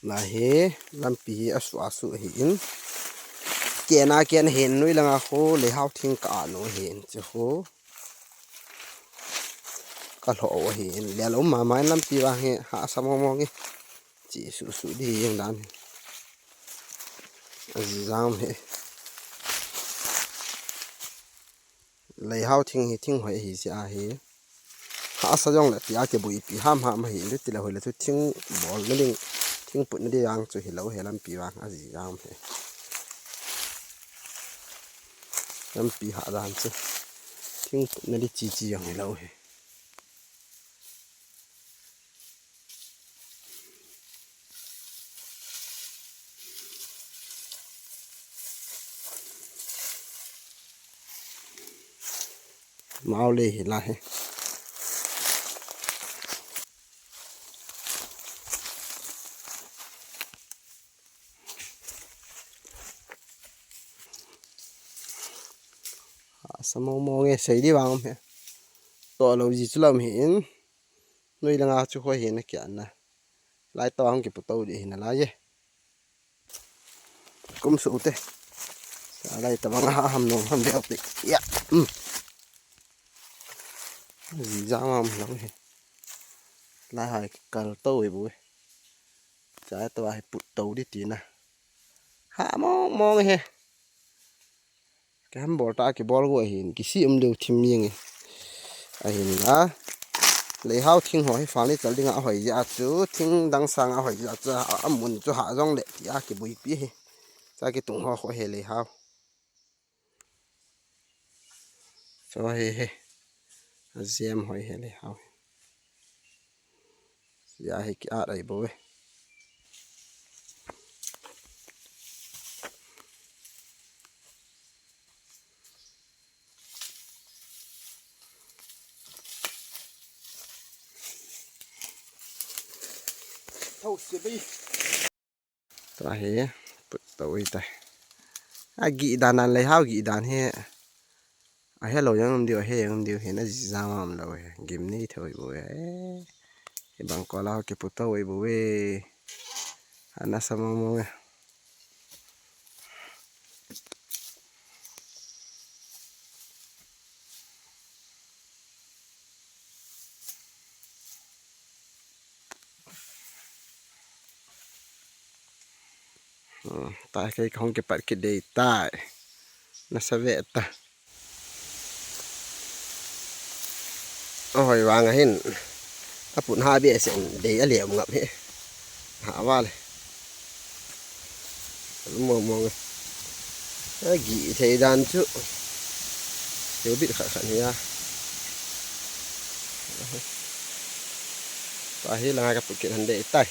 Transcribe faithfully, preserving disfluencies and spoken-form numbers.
Lai hi lampi hi asu asu ahi in. Kena ken hin nui langa khu leihau thing ka anu hin chi khu. Ka lho ahi in. Lel um mama in lampi vang hi hahsa mong mong hi. Chi su su di jeng dan hi. Aji jam hi. Leihau thing hi thing hoi hi si ahi. Hahsa jong le tia kibuipi ham ham hi, lu ti le hoi le chu thing bol na ding, thing put na ding ang chu hi lo he lampi vang aji jam he. Lampi ha dan chu thing put na di chi chi jong hi lo he. Mau le hi la he. Hahsa mong mong e, sei di vang um he. To lo ji chu lam hi in. Nui langa chu khoi hi na kia na. Lai to hung kipu to di hi na lai e. Kum su te. Sa lai ta bang ha ham nong ham deu te. Ya. Um. Ji jang am lo he. Lai hai kal to e bu e. Cha to hai put to di ti na. Ha mong mong he. Ka ham bol ta kibol go ahin, kisi um deu thim jeng e. Ahin la. Leihau thing ho hi furniture dinga ahoi jeh a chu, thing dang sanga ahoi jeh a chu, a, amun chu ha jong le tia kibuipi hi. Cha kitung ho kho he leihau. Cho he he. Ajem hoi he leihau. Sia hi ki at ai bo e. Thau se bei. Tua hi, put to i tai. A gi dan an leihau gi dan hi. A he lo jong um diu, a he jong um diu hi na ji jam am lo hi. Gim nei thoi bo hi. Hi bang ko la ho ki put to i bo hi. Ana sa mong mong e. Hmm, ta kei ka hung kipat kit dei tai. Nasa ve ta. Oi, vang ahin. Apun ha be sen dei a liam ngap he. Ha va le. Mong mong. A gi thei dan chu. Teu bit khat khat hi a. Pa hi langa ka put kit han dei tai.